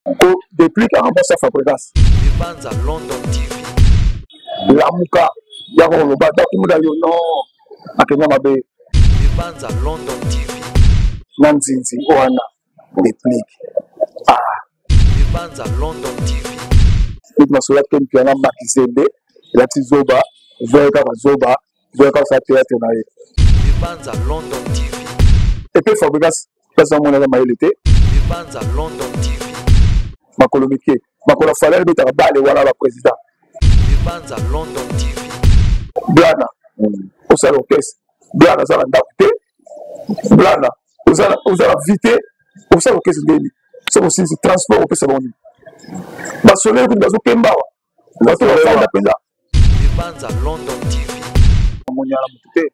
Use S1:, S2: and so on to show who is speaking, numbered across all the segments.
S1: Ko deplique aka mwasi ya Fabregas.
S2: Ebanza London TV.
S1: Lamuka ya koloba dakumuda yo non akenda mabe.
S2: Ebanza London TV.
S1: Na nzinzi wana deplique. Ah.
S2: Ebanza London TV.
S1: Neti masolo ya Ken Mpiana Makizembe elati zoba zoya kaka zoba zoya kaka osala théâtre na ye.
S2: Ebanza London TV.
S1: Epe Fabregas place amona aza mayele te.
S2: Ebanza London TV.
S1: Makolo mike makolo fale ebetaka bale wana ba président.
S2: Ebanza London TV.
S1: Blana osala orchestre Blana aza na ndako te Blana oza na vie te osala orchestre ndeni soki osilisi transport opesa bango nini basoleli kutu bazokemba awa bato bafanda mpenza.
S2: Ebanza London TV.
S1: Moniala motu te.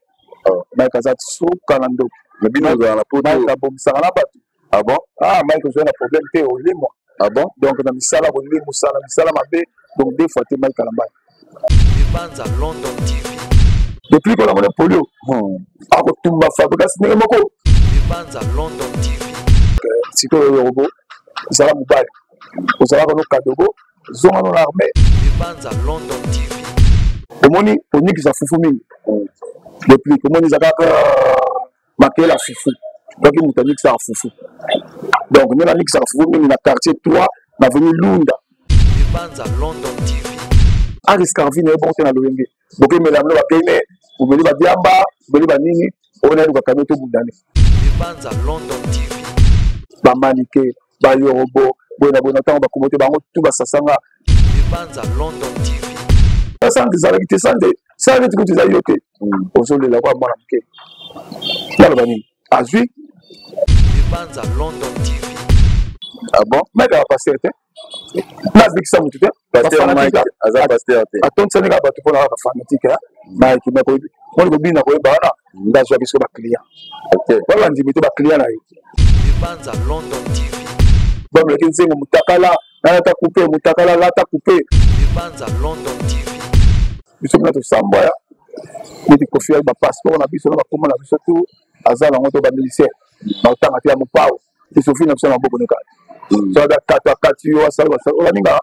S1: Oh. Mike aza suka na ndoki.
S3: Mais bino ozala na poto.
S1: Mike abomisaka na bato.
S3: Ah bon?
S1: Ah Mike ozala na problème te olimwa.
S3: Ah bon?
S1: Donc na misala kolimwisa na misala mabe donc deux fois te Mike Kalambay.
S2: Ebanza London TV.
S1: Depuis qu'on a mona polio. Akotumba Fabregas ndenge moko.
S2: Ebanza London TV.
S1: Sikoyo yorobo zala mobali ozalaka no kadogo zonga no na armée.
S2: Ebanza London TV.
S1: Omoni onikisa fufu mingi depuis omoni eza kaka makela fufu soki moto anikisaka fufu donc ndenge anikisaka fufu mingi na quartier 3 na avenue Lunda.
S2: Ebanza London TV.
S1: Aris Carvin ye bongo te na loyenge bokemela bino bakene omeli badiamba omeli banini oyo nayeluka kami tobundane.
S2: Ebanza London TV.
S1: Bamanike bayorobo boye na boye na ntango bakomo te bango tu basasanga.
S2: Ebanza London TV.
S1: Sante ezalaki te sante sala neti kutu eza yo te ozolela kwa mwana moke naloba nini azwi.
S2: Ebanza London TV.
S3: Ah bon?
S1: Mike aza pasteur te nazikisa motu te
S3: aza pasteur te
S1: atondisani kaka bato mpona kaka fanatique Mike moni kobina koyeba wana nde azwa biso baclient wana bandimi te baclient na ye.
S2: Ebanza London TV.
S1: Bamilaki nzengo mutakala nalata coupe mutakala lata coupe.
S2: Ebanza London TV.
S1: Biso kuna tosambwa ya neti Koffi ayi bapasseport na biso na bakoma na biso tu aza nango to bamilicien bakotanga te ya mopao esofi na biso na maboko ne kaka so aza kata kati yo asala basala olaninga.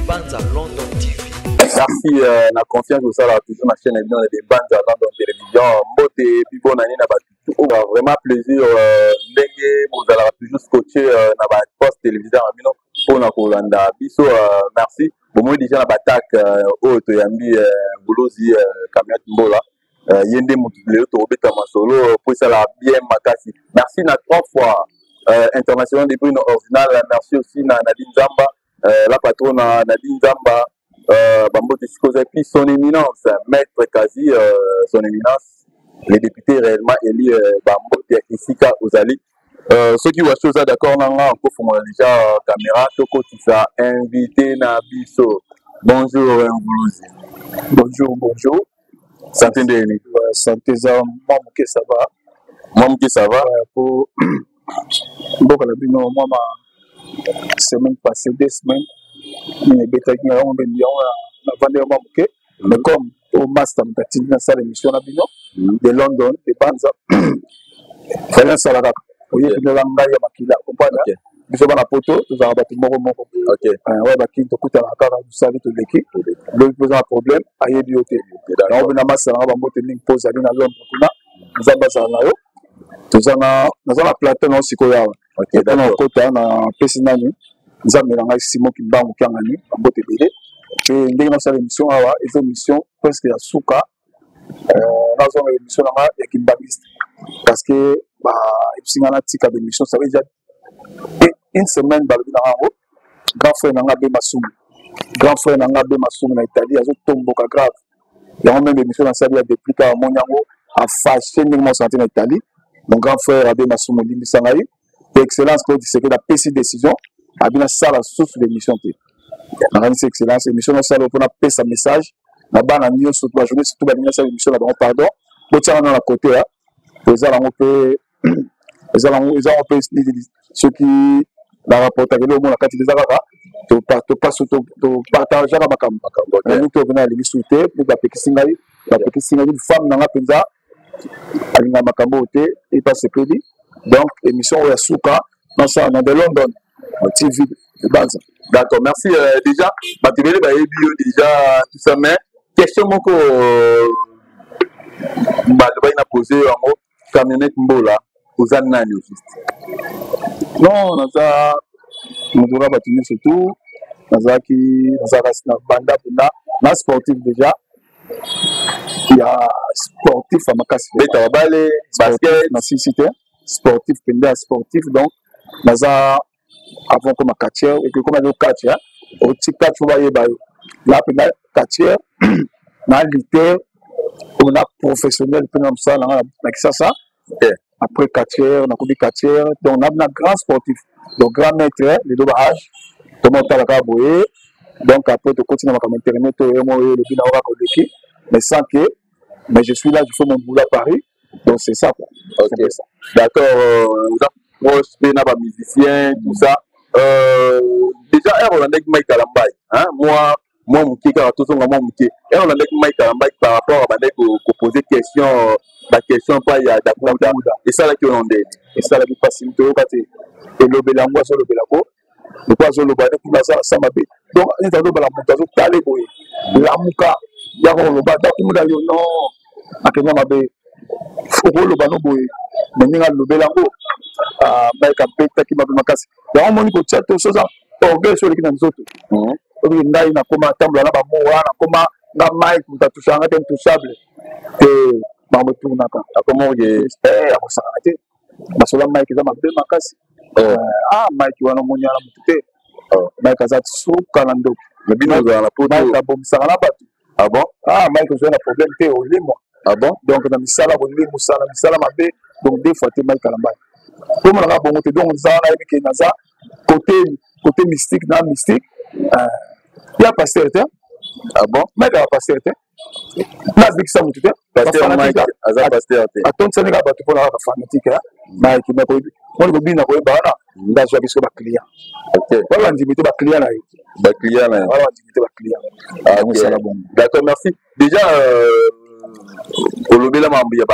S2: Banza London TV.
S3: Merci na confiance osala toujours na chaîne na bino de Banza London Télévision. Mbote puis bonne année na bato oyo vraiment plaisir ndenge bozalaka toujours scotché na ba poste téléviseur na bino mpona kolanda biso. Merci bomoi déjà na batak oyo toyambi Bolozi Camionnette Mbola ye nde motu lelo tokobeta masolo po esala bien makasi. Merci na trois fois international de Bruno Original. Merci aussi na Nadine Nzamba la patronne Nadine Nzamba bambote sikoza et puis son éminence maître Kazi son éminence les députés réellement élu bambote esika ozali. Soki washi oza d'accord na nga kofongola déjà caméra tokotisa invité na biso. Bonjour Nguluzi.
S1: Bonjour, bonjour.
S3: Santé ndeni?
S1: Santé za mwa moke ça va.
S3: Mwa moke ça va.
S1: Po mboka na bino mwa ma semaine passée 2 semaines nini ebetaki nga yango nde yango na vandi mwa moke mais comme au master moto atindi nasala émission na bino de London de Banza fallait nasala kaka oyebi ndola ngai ya makila comprendre biso bana poto tozalaka bato moko moko oyo bakini tokutanaka kaka tosali toleki lobi mpo oza na problème ayebi yo te yango mpe na master nanga bambote mingi mpo ozali na Londres kuna nzambe azala na yo toza na naza na plateau na yo sikoyo awa mpona kokota na pesi nani nzambe na ngai Simon Kimbangu Kiangani bambote ebele mpe ndenge nasala émission awa eza émission presque ya suka nazonga émission na nga ya kimbangiste parce que bayebisi nga natika bémission ça veut dire une semaine balobi na nga yango grand frère na nga be masumu grand frère na nga be masumu na Italie azotomboka grave yango même émission nasali ya depuis kaka amoni yango afashe ndenge mosante na Italie. Mon grand frère Abe Masumu limbisa ngai pe excellence Claude Tshisekedi apesi décision abi nasala susu l'émission te nakanisi excellence émission nasala mpo napesa message na bana nyonso ba journaliste tout balingi nasala émission na bango pardon botiaka nga na côté ya eza nango mpe Eza nango, eza yango mpe soki na rapportaka eloko mona kati, eza kaka topartageaka makambo. Nalingi to mpena nalingi su te, mpe bapekisi ngai, bapekisi ngai. Femme na nga mpenza alingaka makambo oyo te, epa sepeli. Donc émission oyo ya suka nasala na de London TV Banza.
S3: D'accord, merci. Déjà bato ebele bayebi yo déjà, tout ça, mais question moko balobaki na pose yo yango: Camionnette Mbola, oza nani au juste?
S1: Non, naza moto kaka bato nyonso tu. Nazalaki, nazalaka na banda mpenza na sportif déjà, ya sportif ya makasi.
S3: Beta babale, basket?
S1: Na sisi te, sportif mpenza ya sportif. Donc naza avant koma quartier, ekoma yo quartier, oti quartier, bayeba yo na mpenza quartier, na lutteur oyo na professionnel mpe na mosala na nga na Kisasa. Après quartier, nakomi quartier, donc na grand sportif, donc grand maître. Lelo ba age toma otala kaka boye. Donc après tokoti na makambo internet oyo mo oyo olobi na yo kaka oleki, mais sans que, mais je suis là, je fais mon boulot à Paris, donc c'est ça quoi.
S3: Ok,
S1: ça.
S3: D'accord. Oza proche mpe na bamusicien, tout ça. Déjà ere olandaki Mike Kalambai, hein? Moi moke kaka, tozonga mwa moke. Ere olandaki Mike Kalambai par rapport abandaki kopose question, baquestion mpa ya Dakuda, esalaki oyo ndeni?
S1: Esalaki mpasi. Moto oyoka te elobela yango, azolobela ko loko azoloba nde kuna aza sa mabe. Donc neti azolobela moto azotale boye, lamuka yaka koloba Dakumuda yo non, akenda mabe, okoloba no boye. Me ndenge alobela yango, Mike abetaki mabe makasi. Yango omoni kotia to soza orgueil so oleki na nzoto. Obi ngai nakoma tambola na bamowa, nakoma nga Mike, moto atushaka te, intouchable te. Makambo etournaka, akosakana te. Masolo Mike eza mabe makasi. Ah, Mike wana omoni wana motu te. Mike aza suka na ndoki.
S3: Bino ozala na poto?
S1: Mike abomisaka na bato.
S3: Ah bon?
S1: Ah, Mike ozala na problème te, olimwa.
S3: Ah bon?
S1: Donc na misala kolimosala misala mabe, donc deux fois te. Mike Kalambai tomonaka bongo te. Donc nza nayebi ke naza côté mystique na mystique ya pasteur te.
S3: Ah bon?
S1: Mike aza pasteur te, nazikisa motu te.
S3: Aza pasteur te?
S1: Atondisani kaka bato mpona kaka fanatique. Mike moni kobina koyeba wana nde azwaki siko baclient wana, bandimi te, baclient na ye.
S3: Baclient na ye.
S1: Wana bandimi te, baclient.
S3: Osala bongo. D'accord, merci. Déjà olobela mambo ya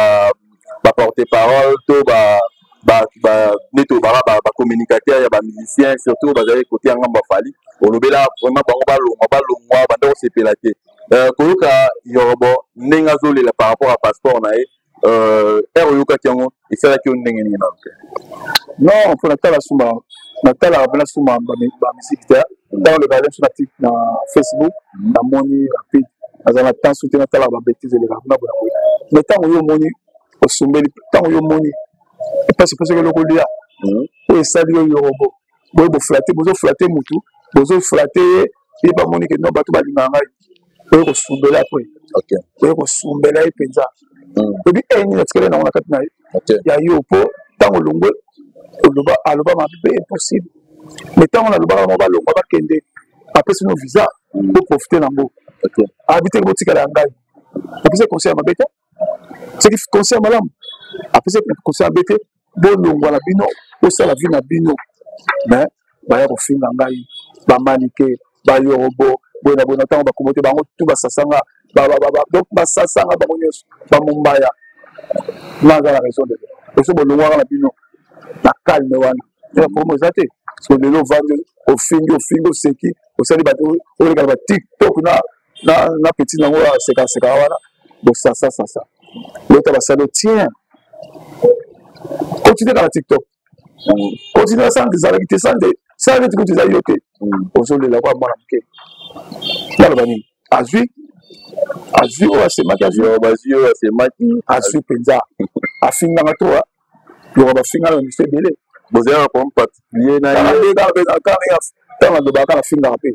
S3: baporte parole to neti obaka bacommunicateur ya bamusicien, surtout bazali kote ya ngambo ya Fally. Olobela vraiment bango balongwa, balongwa, banda kosepela te. Koyoka Yorobo ndenge azolela par rapport à passeport na ye, ere oyokaki yango, esalaki yo ndenge nini nano te?
S1: Non, mpo natala suma, natalaka mpena suma bamusike te. Ntango olekaka biso na Facebook, namoni rapide, naza na temps te natalaka babêtises elekaka kuna boye na boye. Mais ntango yo omoni osombeli, ntango yo omoni epasi, epesaki eloko olia oyo esali yo Yorobo boye, boflatter, bozoflatter mutu, bozoflatter ye, ye bamoni ke non, bato balingaka ngai, oye kosumbela. Apres oye kosumbela ye mpenza, oyebi e nini atikali nango na kati na ye ya yo. Mpo ntango olongwe, oloba, aloba mabe impossible. Mais ntango nalobaka bango balongwa, bakende, apesi no visa, boprofite nango. Abi teke botikala ya ngai, apesi conseil ya mabe te, soki conseil ya malamu, apesi conseil ya mabe te. Bolongwa na bino, bosala vie na bino. Mais baya kofinga ngai, bamanike, bayorobo boye na boye. Na ntango bakomo te, bango tu basasanga, donc basasanga bango nyonso, bamombaya. Naza na raison de eso, bolongwaka na bino na calme wana, eza problème eza te. So lelo ovandi, ofingi, ofingi, oseki, osali bato oleka na baTikTok na petit nango ya sekaseka wana, bosasasasa lota basali. Tien, continue kaka na TikTok, continue. Sante ezalaki te, sante sala neti kutu eza yo te. Ozolela kwa mwana moke, naloba nini? Azwi, azwi oyo asemaki, azwi.
S3: Bazwi oyo asemaki.
S1: Azwi mpenza, afinganga to yoka, bafingana na miso ebele.
S3: Bozalaka problème particulier na ye?
S1: Ntango alobaka, nafingaka mpe,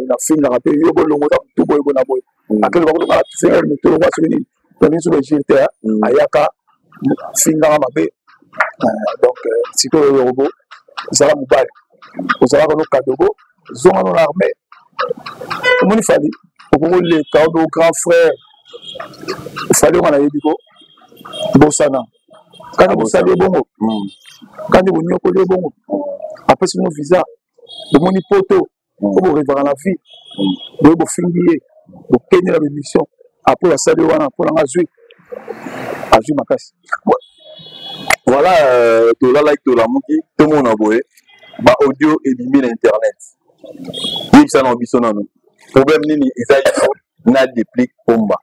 S1: nafingaka mpe yo, bolongo oza motu boye boye na boye. Akele bakolonga, fingaka motu longo soki nini, nalingi so baegire te, ayaka fingaka mabe. Donc sikoyo Yorobo, ozala mobali, ozalaka no kadogo, zonga no na armée. Omoni Fally, okoki koleka obe grand frère Fally onga, nayebi ko bosana. Kani bosali ye bongo, kani bonyokoli ye bongo, apesi bino visa, bomoni poto po borevaka na vie, boye bofingi ye, bokende na bemission, apres asali wana mpo nanga azwi azwi makasi.
S3: Voilà, tolalaki tolamuki tomona boye ba audio ebimi na internet. Yebisa na biso nano problème nini eza yo na Deplick Pomba?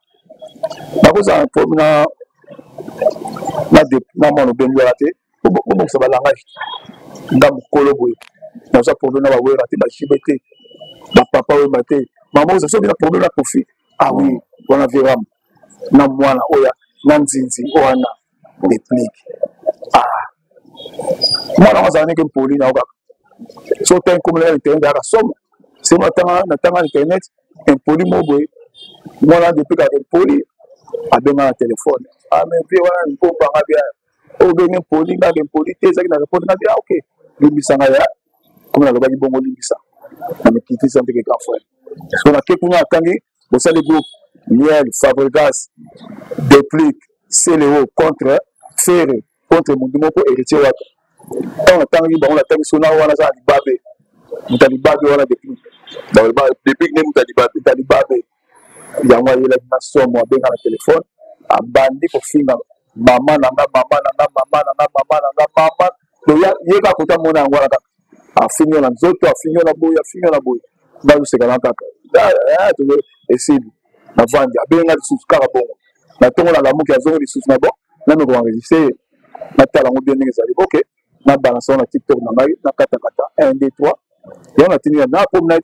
S1: Nakozala problème na mwana obengaka te, bobongisa balangage. Nga mokolo boye naza problème na bawera te, bajibe te, bapapa oyemba te, mama oza soki na problème na Kofi. Ah oui, wana veram na mwana oyo na nzinzi wana Deplick. Ah, mwana wango azala ndenge mpoli na yo kaka so otangi komela ya internet kaka somo semo natanga internet impoli mo boye. Mwana Deplick kaka impoli, abenga na telefone. Ah, mais vie wana mpombanga bia obenge mpoli, ngaka impoli te, ezalaki na répondre nga bia. Ok, limbisanga ya komi nalobaki bongo, limbisa na mikitisa ndenge grand frère. So nake kuna, atangi bosali groupe Miel, Fabregas, Deplick, Celeo contre Ferre, contre motu moko Héritier Wata. Ntango natangaki bango, natangi so na wana aza na libabe, moto ya libabe wana Deplick.
S3: Deplick nde moto ya libabe?
S1: Moto ya libabe yango ayelaki na somo, abenga na telefone, abandi kofinga mama na nga, mama na nga, mama na nga, mama na nga, mama ye kaka kota mona yango wana kaka afingi yo na nzoto, afingi yo na boye, afingi yo na boye. Nga na kaka esili, navandi, abenga lisusu kaka bongo. Na ntongo nalamuki, azongi lisusu na bon, nami koenregistre ye, natala yango bien ndenge ezali. Ok, na balance yango na TikTok na ngai, nakatakata 1 2 3, yango natindi na po na ye.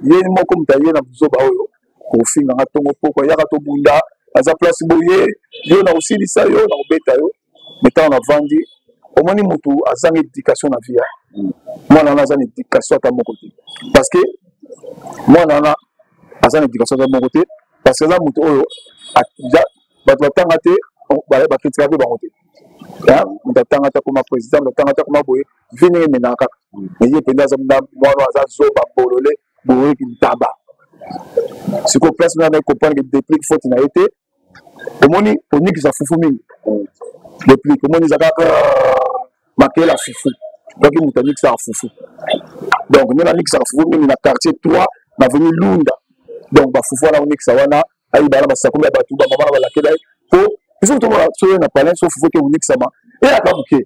S1: Ye moko moto aye na buzoba oyo kofinga nga ntongo poko, yaka tobunda, aza place boye, yo na kosilisa yo, na kobeta yo. Me ntango navandi, omoni motu azanga éducation na vie. Mwana wana aza na éducation ata moko te, parce que mwana wana aza na éducation ata moko te, parce que aza motu oyo bato batanga te, bakritikaka mpe bango te. Moto atanga te akoma président, moto atanga te akoma boye, vie ndenge emendaka kaka. Me ye mpenza aza mwana, aza zoba, bolole boyeki ntaba. Sikoyo place wana comprendre que Deplick faute na ye te. Omoni onikisa fufu mingi, Deplick, omoni eza kaka makela fufu, soki moto anikisaka fufu. Donc ndenge anikisaka fufu mingi na quartier 3 na avenue Lunda, donc bafufu wana onikisa wana, ayiba na basakomi ya bato, bamama na balakela ye, po biso tomona soki na palin so fufu eke konikisama, eyaka moke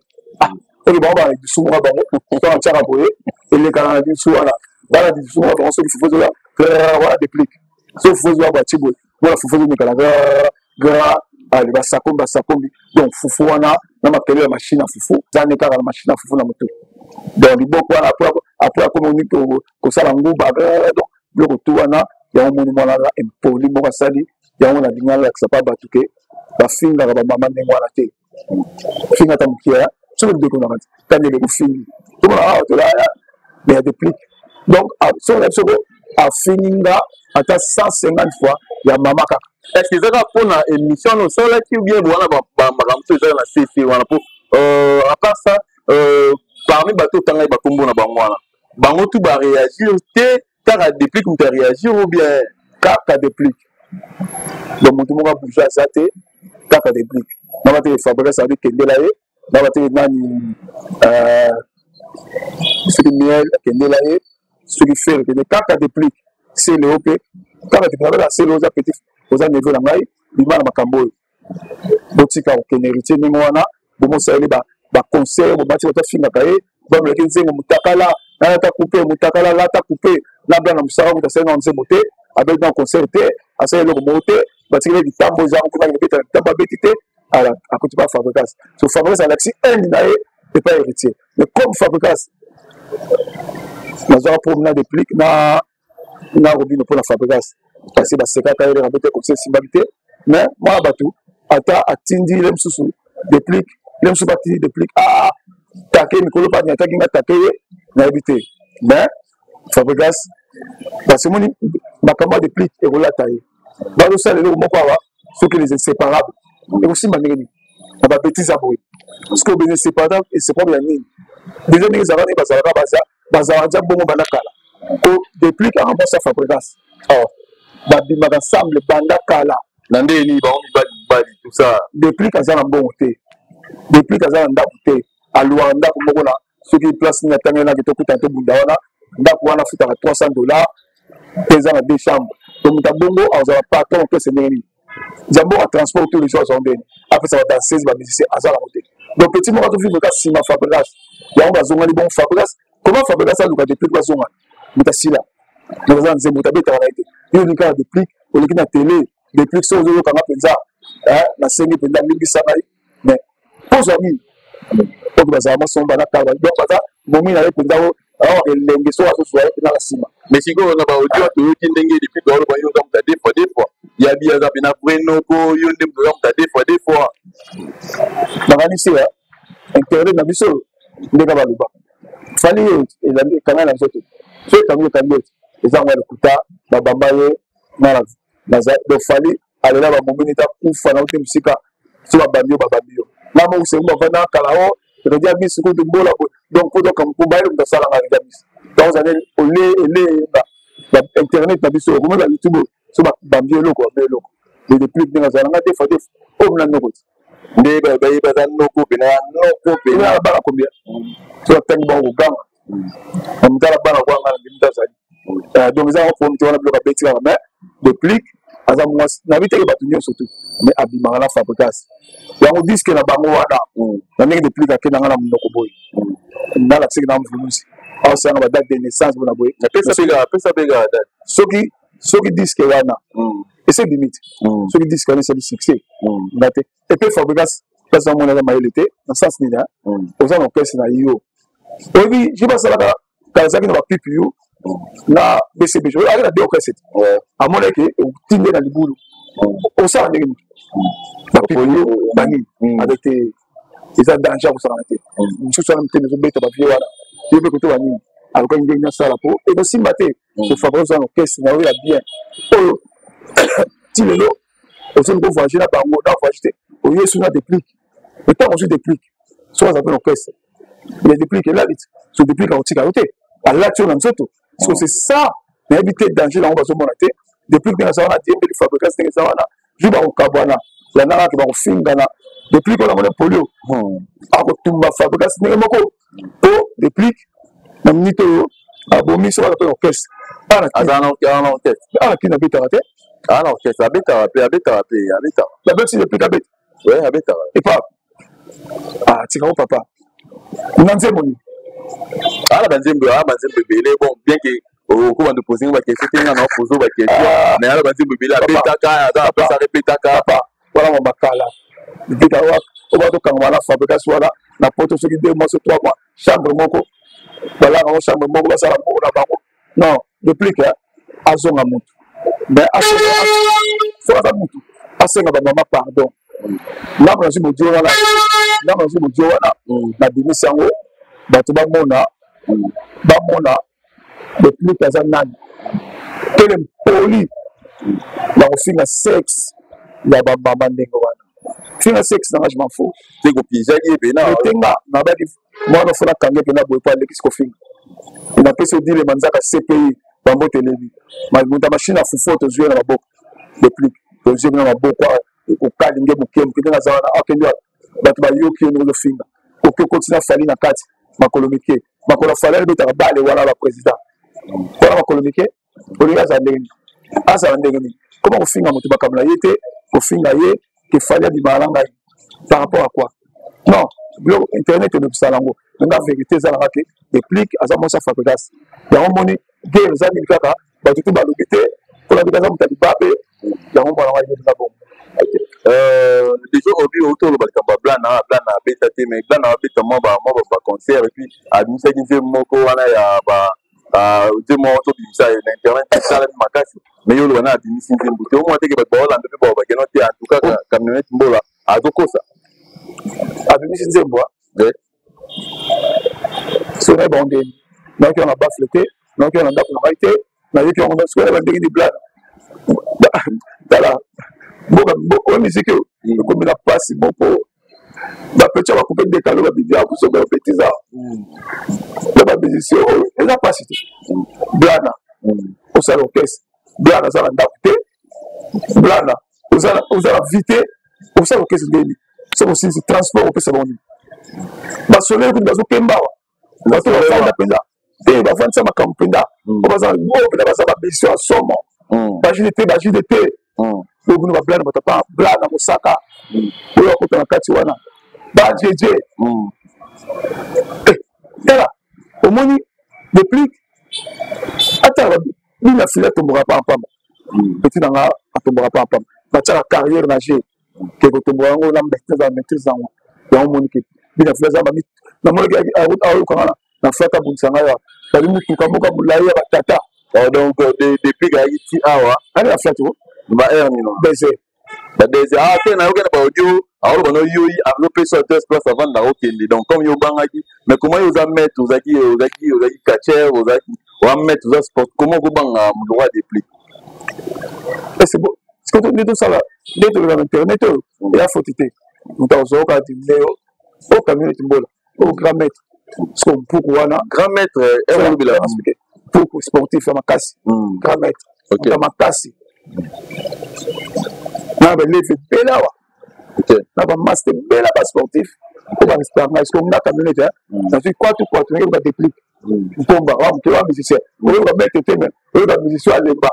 S1: oyo bango bana lisumu na bango to atiaka boye, elekana na lisu wana, bana lisumu na bango. Soki fufu ezoya wana, Deplick, so fufu ezoya batie boye, wana fufu ezomekana gra, ale basakombi, basakombi. Donc fufu wana na makele ya machine ya fufu, eza ne kaka na machine ya fufu na motu. Donc liboko wana après akomi kosala nguba. Donc biloko tu wana yango moni mwana aza impoli moko asali yango. Nalingi alakisa mpa bato ke bafingaka bamama ndenge wana te. Finga ata mokia soki ndeko na kati tandele kofingi, tomona awa tolaya mais ya Deplick. Donc soki na biso afingi nga ata 150 fois ya mama kaka.
S3: Est ce que eza kaka mpona émission wana osalaki ou bien wana makambo mosusu ezaka na cc wana? Po à part ça, parmi bato otangaki bakombo na bango wana, bango tu baréagir te, kaka Deplick moto aréagir ou bien?
S1: Kaka Deplick. Donc moto moko abouge aza te, kaka Deplick. Na bateke Fabrice abi kendela ye, na bateke nani, soki Miel akendela ye, soki Ferre kende, kaka Deplick. Celeo mpe kaka Deplick. Nabela Celeo, oza petit, oza neveu na ngai, bima na makambo oyo. Botika kokende Héritier ndenge wana, bomosaleli baconseil, bobati bato afingaka ye, bamelaki nzengo mutakala, nalata coupe mutakala, lata coupe na bla na mosaka. Moto asali na nzembo te, abeti na concert te, asali eloko moko te, batikeli litambo eza kuna kobeta litambo, abeti te, akoti pa Fabregas. So Fabregas alakisi inde na ye epai Héritier. Mais comme Fabregas nazwaka problème na Deplick na Robino mpona Fabregas, parce que basekaka ye abete comme ça, esimbaki te. Mais mwana bato ata atindi ye mosusu Deplick, ye mosusu batindi Deplick, ah take mikolo mpe anyataki nga, take ye, nayebi te. Mais Fabregas, parce que omoni makambo ya Deplick ekolata ye, bazosala eloko moko awa, soki les inséparables ekosimba ndenge nini na babêtises ya boye? Parce que les inséparables, inséparable ya nini? Déjà ndenge ezalaka, ndenge bazalaka, baza bazalaka dia bongo banda kala. Ko Deplick anga mwasi ya Fabregas, or babimaka ensemble banda kala.
S3: Na ndenge nini bango mibali mibali tout ça?
S1: Deplick aza na mbongo te. Depuis aza na ndako te, aluaka ndako moko na soki place nini atangeli naki tokutana tobunda wana ndako wana afutaka 300 dollars mpe eza na deux chambres. Donc moto abongo azala patron orchestre ndenge nini? Nzambo ya transport tous les jours azwa ndeni apesa badanseuse, bamusicien aza nango te. Donc petit moko azovivre ka nsima Fabregas, yango bazongani bongo. Fabregas, comment Fabregas aluka Deplick bazongana? Moto asila, moto aza na nzembo, moto abetaka na ye te. Yo olingi kaka Deplick oleki na télé. Deplick, soki ozoyokanga mpenza, nasengi mpenza limbisa ngai, mais pozwa nini oyo bazala masomba na kala. Donc baza momi na ye mpenza awa elenge, soki azozwa ye mpenza na nsima.
S3: Mais sikoyo na baaudio toyoki ndenge depuis baoloba yo oza moto ya deux fois deux fois, yabi aza mpe na vrai noko, yo nde moto oza moto ya deux fois deux fois.
S1: Nakanisi ya internet na biso ndenge baloba Fally ye ekanga na nzoto, so ekangi ekangi ete eza yango ya lokuta, babamba ye naza. Donc Fally alela bamomini ta kufa na te mosika, so babambi yo, babambi yo nga moko sengo bavanda kala o redi abisi kutu mbola boye. Donc mpo tokambo bayele moto asalanga redi abisi, donc ozali ole elemba internet na biso okomi ba YouTube, so babambi eloko, bambi eloko. Mais depuis ndenge azala nga deux fois deux fois oyo mna noko ti
S3: nde baye baza noko pena ya noko pena.
S1: Na bana combien? So batangi bango koganga na motala bana kwanga na ndimi azali. Donc eza problème te wana, biloko abeti kaka. Mais Deplick aza mwasi nayebi teke bato nyonso tu, mais abimaka na Fabregas, yango disque na bango wana na ndenge Deplick akendanga na monoko boye, nalakisaki na mvuluzi aosanga ba date de naissance bona boye.
S3: Pesa bega date.
S1: Soki disque wana ese ebimi te, soki disque wana esali succès nga te. Et puis Fabregas, place namoni aza mayele te na sens nini? Oza na orchestre na yo, oyebi ji basalaka kala, ezalaki na bapipiu na BCBG, azalaki na deux orchestre te. Amonaki otinde na libulu, osala ndenge nini? Bapipiu banini avec te, eza danger akosakana te. Mosusu wana mitema ezobeta bavie wana, yo mpe kote banini alukaki ndenge asala po ekosimba te. So Fabregas oza na orchestre na yo ya bien oyo ti lelo ozoli kovoyage na bango na voyage te, oye su na Deplick. Ntango ozwi Deplick, soki aza mpe na orchestre ya Deplick elali ti so Deplick akotika yo te, alati yo na nzoto. So c'est ça, nayebi te danger nango bazomona te. Deplick ndenge aza wana, diembeli Fabregas ndenge eza wana, jour bakokabwana landakaka bakofingana. Deplick oyo namoni polio akotumba Fabregas ndenge moko, po Deplick na minute oyo abomi soki aza mpe na orchestre.
S3: Aza na orchestre.
S1: Awa kini abetaka te.
S3: Aza na orchestre, abetaka mpe, abetaka mpe, abetaka.
S1: Babeti Deplick abeta.
S3: Ouais, abetaka.
S1: Epa ah, tikako papa na nzembo nini?
S3: Ala banzembo, ala banzembo ebele. Bon, bien que okobanda poser baquestion te, nga na oposer baquestion, mais ala banzembo ebele abetaka, aza apesa repetaka.
S1: Papa wana mwa bakala ebeta oyo bazokangama na Fabregas wana na poto, soki 2 mois so 3 mois, chambre moko balaka ngo, chambre moko basala moko na bango. Non, Deplick azonga mutu, mais so aza mutu asenga bamama pardon. Ngambo nazwi modio wana, ngambo nazwi modio wana, nabimisi yango bato bamona, bamona Deplick aza nani. Tele mpoli na kofinga sexe ya bamama ndenge wana, finga sexe nanga, je m'en fous.
S3: Te kopigeaki ye pena.
S1: Etenga nabaki mwana ofona kange mpena boye po alekisi kofinga. Napesi odilema nzaka CPI bambote elebi moto ya machine ya fufu, tozwi ye na maboko. Deplick tozwi ye na maboko, okalinge moke moke ndenge aza wana, akende wapi? Bato bayoki yo ndenge ozofinga, oke okoti na Fally na kati, makolo mike, makolo ya Fally alibetaka bale wana, baprésident wana makolo mike, olingi azala ndenge nini? Azala ndenge nini? Koma kofinga moto makambo na ye te, kofinga ye ke Fally abimaka na ngai par rapport à quoi? Non, biloko internet elobisala yango nga vérité ezalaka ke Deplick aza mwasi ya Fabregas. Yango moni guerre eza nini kaka bato tu balobi te mpona bika aza moto ya libabe, yango mwana wa yelinga bongo.
S3: Déjà obi outi oloba likambo ya Blana. Blana abeta te, mais Blana abeta mwa baconcert et puis abimisaki nzembo moko wana ya ba nzembo moko tobimisa na internet, esalami makasi. Mais yo oloba na abimisi nzembo te, omona teke bato baolanda mpe bao bakeno te. En tout cas camionnette mbola azokosa.
S1: Abimisi nzembo so nayeba ngo ndeni, nayoki yango na baffle te, nayoki yango na ndako na ngai te, nayoki yango sikoyo nayeba ndenge ni Blana. Tala mboka oyo, miziki oyo ekomi na mpasi moko, bapetya bakupe dekalo babibia kosoka bapetisa na bamusicien oyo, eza mpasi te. Blana osala orchestre, Blana aza na ndako te, Blana oza na vie te, osala orchestre ndeni? Soki osilisi transport, opesa bango nini? Basolele kutu bazokemba awa, bato bafanda mpenza te, bafandisa makambo mpenza po baza oyo mpenza, baza bamission ya somo, bajdt bajdt oyo bino bablana, bato pa blana mosaka oyo akota na kati wana, bajeje. Tala, omoni Deplick, ata bino afili atombokaka pampamba, petit na nga atombokaka pampamba, batiaka carrière na jeu ke kotomboka yango na maîtrise, maîtrise yango. Yango omoni ke bino afili aza namonaki ayokanga na flata, abundisa ngai awa, babi motuka moko molai ya batata.
S3: Oh, donc depuis kayaki ti awa?
S1: Ali na flate o.
S3: Ba heure nino?
S1: Bese.
S3: Badese ah te, nayoki na baaudio aoloba no yoi azopesa adresse place avanda, okende. Donc comme yo obangaki, mais comment yo oza maître, ozalaki catcheur, ozalaki oza maître, oza sport, comment okobanga moto oyo Deplick?
S1: C'est bon, nde tosala nde toloba na internet oyo eya foti te. Moto akozwa ti nde o camionnette mbola o grand maître siko mpuku wana.
S3: Grand maître olobela?
S1: Mpuku sportif ya makasi, grand maître ya makasi na baleve ebele awa, na bamaster ebele basportif oyo barespecta ngai. Siko nga camionnette nazwi kwatu kwatu, ndenge baDeplick mpomba wa moto wa musicien, oyoka maître te, mais oyoka musicien alemba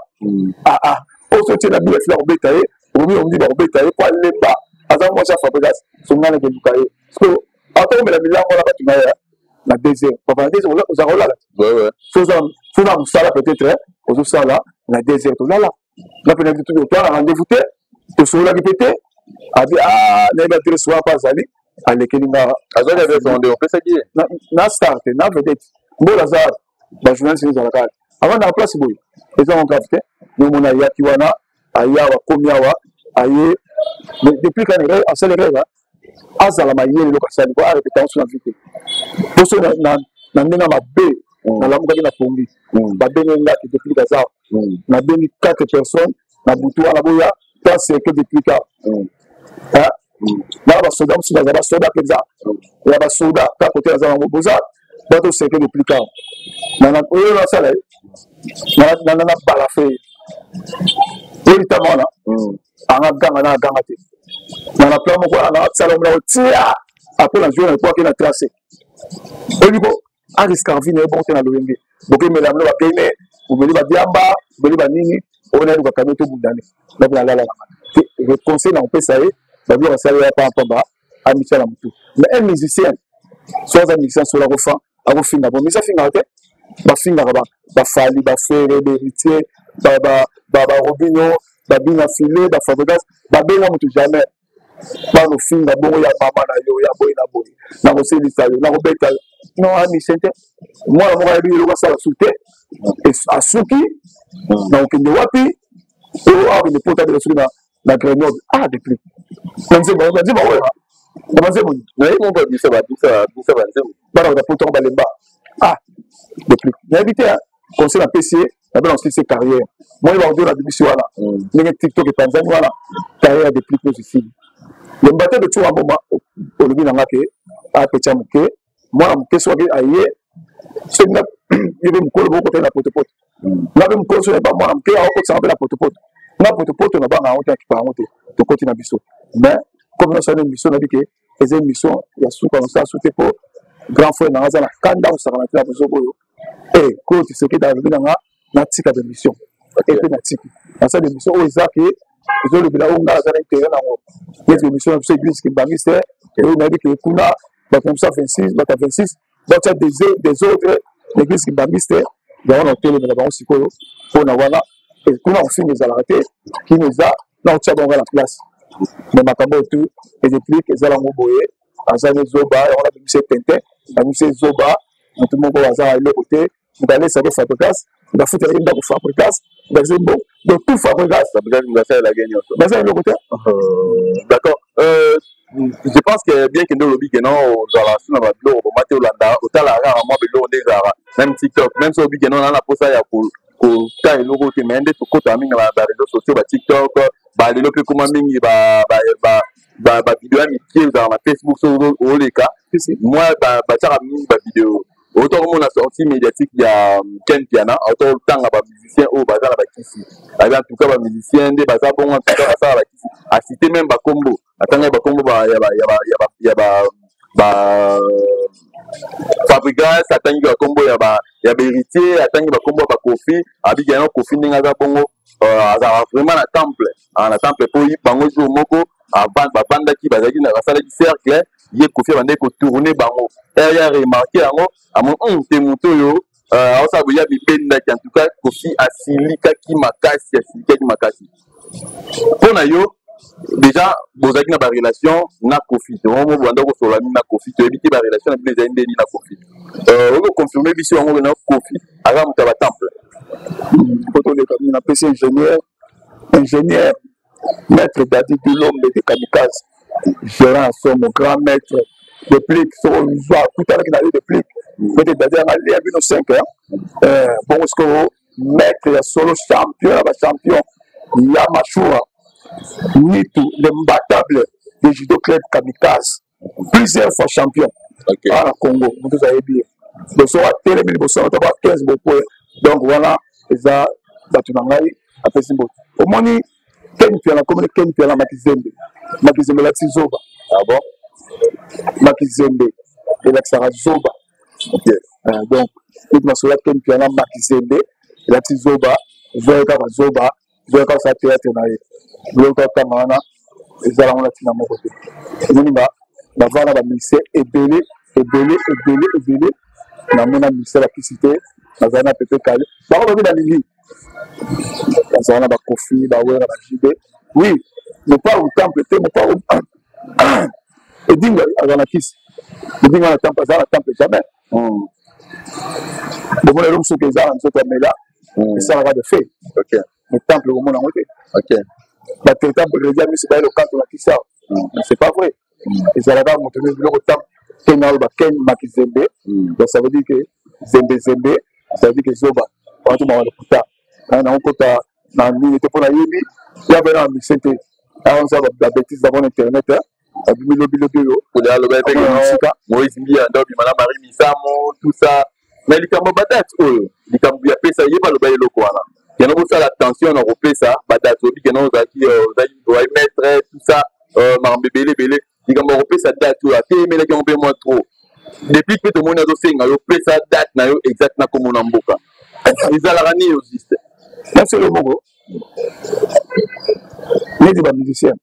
S1: aa oyo so tie na bila fila kobeta ye, okomi ondi bakobeta ye po alemba, aza mwasi ya Fabregas. So ngai nakeluka ye so atokomela milango wana, bato na ye na 2 heures, papa, na 2 heures ozalaka olala. So oza mosala, peut-être ozosala na 2 heures, tolala nga mpe toa na rendez-vous te, tosololaki mpe te. Abi nayebi adresse wana mpo azali alekeli nga.
S3: Azwaki adresse nde opesaki ye?
S1: Na star te, na vedette mbola aza, bajournaliste ezalaka avandaka place boye, eza ngo grave te. Nomona ayaki wana, aya akomi awa, aye depuis kani asali rêve, azala mayele, eloko asali po arépéta ngo so na vie te, poso na ndenge mabe. Nalamukaki na pongi, babengi nga ke Deplick aza, nabengi quatre personnes na butu wana, boya place ke Deplick awa na basoda mosusu, baza basoda mpenza ya basoda ka kote naza bango, boza bato seke Deplick awa oyo nasala ye na balafe oyo litama wana, anga ganga na aganga te na plan moko wana asala ngo na kotia apres na jour na po ake na trace oyebi ko ariskar vi na ye bongo te na lolenge bokemela bino bagene, omeli badiamba, omeli banini oyo nayeluka kami tobundani nape nalala nanga. Conseil na kopesa ye, babiloko asali ya pampamba, amitia na motu. Mais un musicien, so aza musicien solo, akofa akofinga bon musicien afingaka te, bafingaka baFally, baFerre, baHéritier, baRobino, babina file, baFabregas, babenga motu jamais banofinga bongo ya mama na yo ya boye na boye, nakoselisa yo, nakobeta yo. Non, amusicien te, mwana moko ayebi eloko asala su te, asuki na kokende wapi oyo akende pota abela soki na Grenoble. Ah, Deplick na nzembo, banzembo oyo na banzembo.
S3: Naye moko babisa babisa babisa banzembo.
S1: Bana bata poto balemba. Ah, Deplick, nayebi te. Conseil napesi ye, nabe na osilisi carrière moni baaudio na bimisi wana, ndenge TikTok epanzani wana, carrière ya Deplick nyonso esili. Lemba te, betuka mboma olobi na nga ke apetya moke, mwana moke soki aye, soki ye mpe mokolo bokotali na potopoto, nga mpe mokolo soki ba mwana moke akokotisanga mpe na potopoto, nga potopoto na banga yango te, nakipa yango te, tokoti na biso. Mais comme nyonso wana émission nayebi ke eza émission ya suka, nosala su te, mpo grand frère nanga aza na kanda kosakana te na bozoba oyo. E Claude Tshisekedi alobi na nga natika bémission e mpe natiki, nasala émission oyo eza ke ezolobela oyo nga naza na intérêt nango, neti émission na biso église kimbangiste oyo nayebi ke kuna bato na biso ya 26, bato ya 26 batia désordre na église kimbangiste, yango na kotelemela bango sikoyo mpona wana. Kuna kofinga ezalaka te, kino eza na kotia bango na place. Mais makambo oyo tu eDeplick ezala ngo boye, aza ne zoba, yango nabimisi tente, nabimisi zoba, motu moko aza na eloko te, moto alesaki Fabregas, moto afutelaki ndako Fabregas, moto bon, donc tout Fabregas.
S3: Basalelaki nyonso.
S1: Baza eloko te.
S3: D'accord, je pense que bien que nde olobi ke non, ozala su na babiloko boma te, olanda otalaka kaka mwa biloko nde ezalaka même TikTok, même so olobi ke non, naa na mposa ya kota eloko te, mais nde tokotaka mingi na baréseaux sociaux, baTikTok, balelo mpe koma mingi bavideo ya mike ezalaka na Facebook, so oleka mwa batiaka mingi bavideo. Auta komona sortie médiatique ya Ken Piana, auta kotanga bamusicien oyo baza na bakisi, aza en tout cas bamusicien nde baza bongo, en tout cas basala bakisi, acité même bakombo. Atangaki bakombo ba ya ba ya ba ya ba ya ba ba Fabregas, atangi bakombo ya ba ya Héritier, atangi bakombo ya ba Koffi. Abiki yango Koffi ndenge aza bongo, azalaka vraiment na temple, na temple po bango jour moko bavandaki, bazalaki basalaki cercle, ye Koffi abandaki kotourne bango. Ere ya remarke yango, amoni te moto oyo aosala boye, mibendaki. En tout cas Koffi asilikaki makasi, asilikaki makasi. Mpo na yo déjà, bozalaki na barelation na Koffi te? Omo banda kosolola nini na Koffi? Toyebi te barelation na bino ezali ndeni na Koffi. Okoki koconfirme biso yango na Koffi aza moto ya batemple?
S1: Po toleka mingi, napesi ingénieur maître Dadi Bilombe de Kamikaze, gérant ya somo, grand maître de plique. Soko ozwa akutanaki na ye de plique, maître Dadi yanga lia bino 5 heures. Bongo sikoyo maître ya solo, champion ya bachampion ya mashura nitu, l'imbattable de judo club Kamikaze, plusieurs fois champion awa na Congo, moto ayebi ye. Donc soko atelemi liboso na ba 15 bokoya. Donc wana eza bato na ngai, apesi mbote. Omoni Ken Piana, komoni Ken Piana Makizembe. Makizembe elakisi zoba.
S3: Ah bon?
S1: Makizembe elakisaka zoba. Donc neti masolo ya Ken Piana, Makizembe elakisi zoba, zoye kaka zoba, zoye kaka osala théâtre na ye, biloko totanga wana ezala ngo na ntina moko te. Omoni bavanda bamusicien ebele ebele ebele ebele, namona musicien bakisi te. Nazali na Pepe Kale, bango babi balingi bazala na bakofi, bawera, bajibe. Oui, mopao temple te, mopao edinga aza na kisi, edinga na temple, aza na temple jamais. Bomona eloko soki eza na nzoto ya mela, esalaka de fait. Mais temple komona yango te. Batraita redia miso, baye lokanto na kisi awa, mais c'est pas vrai. Ezalaka moto nde biloko temple ken aloba Ken Makizembe. Donc ça veut dire que zembe zembe, ça veut dire que zoba wana to mawa lokuta nango kota na nini te, mpo nayebi ya bena na mise te. Awa babêtise d'abord na internet abimi lobi lobi oyo.
S3: Aloba epeke Moïse Mbiya ndo obima na Marie Misamo, tout ça. Mais likambo badate oyo, likambo ya pesa ye, baloba eloko wana keno bosala attention na kopesa badate. Obi keno ozalaki ozalaki maître, tout ça, makambo ebele ebele. Likambo ya kopesa date oyo, atelemeli yango mpe mwa trop. Depuis mpe tomoni azosenga yo pesa date na yo exact na komona mboka, ezalaka nini au juste?
S1: Nasolo moko neti bamusicien,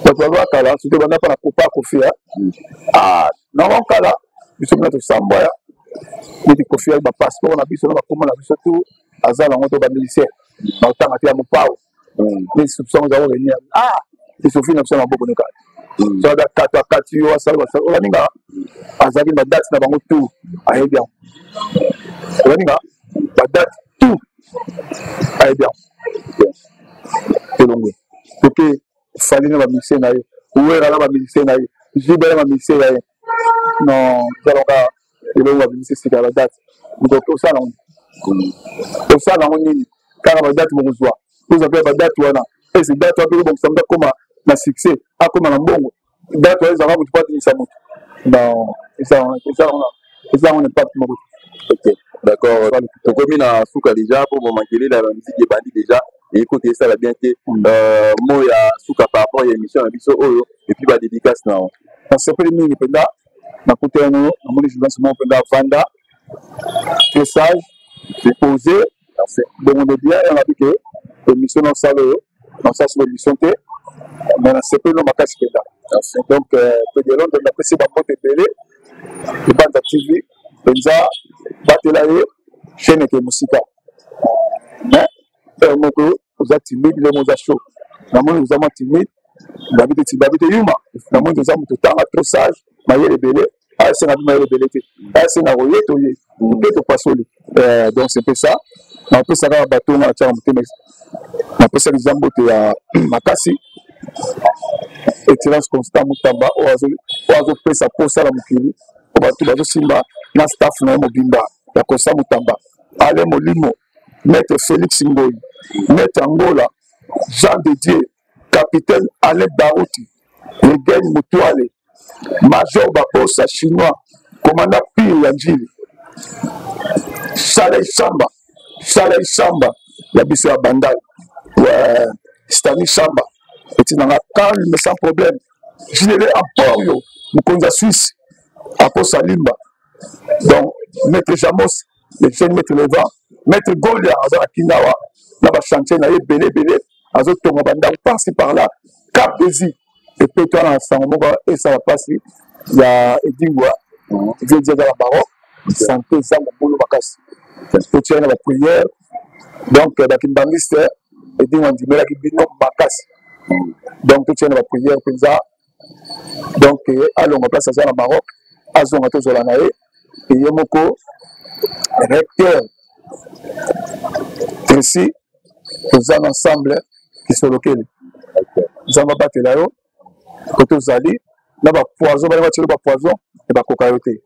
S1: bato balwa kala, surtout banda mpa na kopa Koffi. Ah, nango kala biso mpena tosambwa ya neti Koffi ayi bapasseport na biso na bakoma na biso tu aza nango to bamusicien na otanga te ya mopao neti soupçon eza kovenir. Ah, esofi na biso na maboko nekala so aza kata kati yo asala basala. Ozaninga azalaki badate na bango tout, ayebi yango. Ozaninga badate tout, ayebi yango. Elongwe toke Fally na bamusicien na ye, Wera na bamusicien na ye, Jibe na bamusicien na ye. Non, ezalaka elongo babimisi sika ya badate. Moto osala yango, osala yango nini? Kaka badate bokozwa, tozwa mpe badate wana. Ese date wana mpe kobongisa moto akóma na succès, akóma na mbongo. Date wana ezalaka moto po abimisa moto. Non, eza yango na impact moko
S3: te. Ok, d'accord, tokomi na suka déjà mpo bomakelele ya bamiziki ebandi déjà, ekoti esala bien te. Mo ya suka par rapport ya émission na biso oyo, et puis badédicace na yo.
S1: Nasepeli mingi mpenza nakuta yango, namoni journaliste moko mpenza avanda, très sage, posé, bongo nde bien. Yanga bi ke émission nasala oyo, nasala so émission te, mais nasepeli no makasi mpenza. Donc pede Londres, napesi bambote ebele. Ebanza TV mpenza, batela ye chaîne eke mosika. Mais heure moko oza timide, ndenge oza chaud, namoni oza mwa timide. Babi te, babi te yuma. Namoni toza moto tanga, trop sage, mayele ebele. Asenga mpe mayele ebele te, asenga koye toye mpe topasoli. Donc c'est mpe ça. Napesa kaka bato nga natiaka motema, napesaki eza mbote ya makasi. Excellence Constant Mutamba oyo azopesa posa na mokili, oyo bato bazosimba na staff na ye mobimba ya Constant Mutamba, Ale Molimo, maître Félix Ngoi, maître Angola, Jean de Dieu, capitaine Alain Baruti, Regen Mutuale, major Babosa chinois, commandant pire ya Njili, Salei Samba, Salei Samba ya biso ya Bandal, Stani Samba. Petit na nga calme, sans problème. Jilele Emporio, mokonzi ya Suisse, akosa limba. Donc maître Jamos, le jeune maître Leva, maître Golia aza na Kinawa na ba chantier na ye ebele ebele, azotonga bandako par-ci par-là. Cap Desi epeto wana na sango moko esala mpasi ya Edingwa, vieux aza na Maroc, santé eza mobulu makasi, totiaki na ba prière. Donc bakimbangiste, Edingwa andimelaki bino makasi, donc totiaki na ba prière mpenza. Donc alonga place aza na Maroc, azonga tozala na ye. Ye moko recteur Tracy, toza na ensemble kisolokele. Nzambe abatela yo po tozali na bapoison, bali batielo bapoison e bakoka yo te.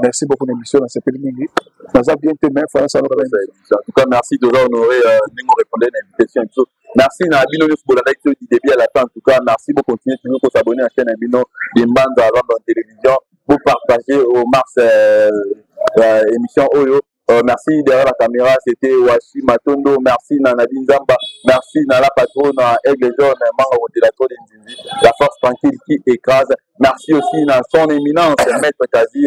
S1: Merci beaucoup na émission, nasepeli mingi, naza bien te, mais fana sano kaka.
S3: En tout cas merci, toza honoré ndenge orépondre na invitation biso. Merci na bino nyonso bolandaki biso du début à la fin. En tout cas merci, bocontinue toujours kosabonner na chaîne na bino de Mbanza London Télévision, bopartager au mars émission oyo. Merci derrière la caméra, c'était Washi Matondo. Merci Nadine Zamba. Merci Nala Patronne, Aigle Jaune, Manga Modélateur de Nzinzi, la force tranquille qui écrase. Merci aussi à son éminence, Maître Kazi,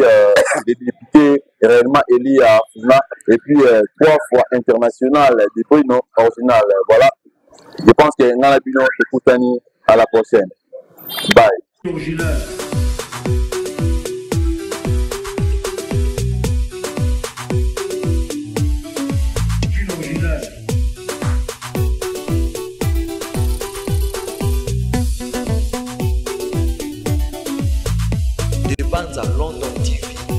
S3: des députés réellement élu à Funa, et puis 3 fois international, des Bruno original. Voilà. Je pense que Nana Bino, Tokoutani, à la prochaine. Bye.
S4: Original.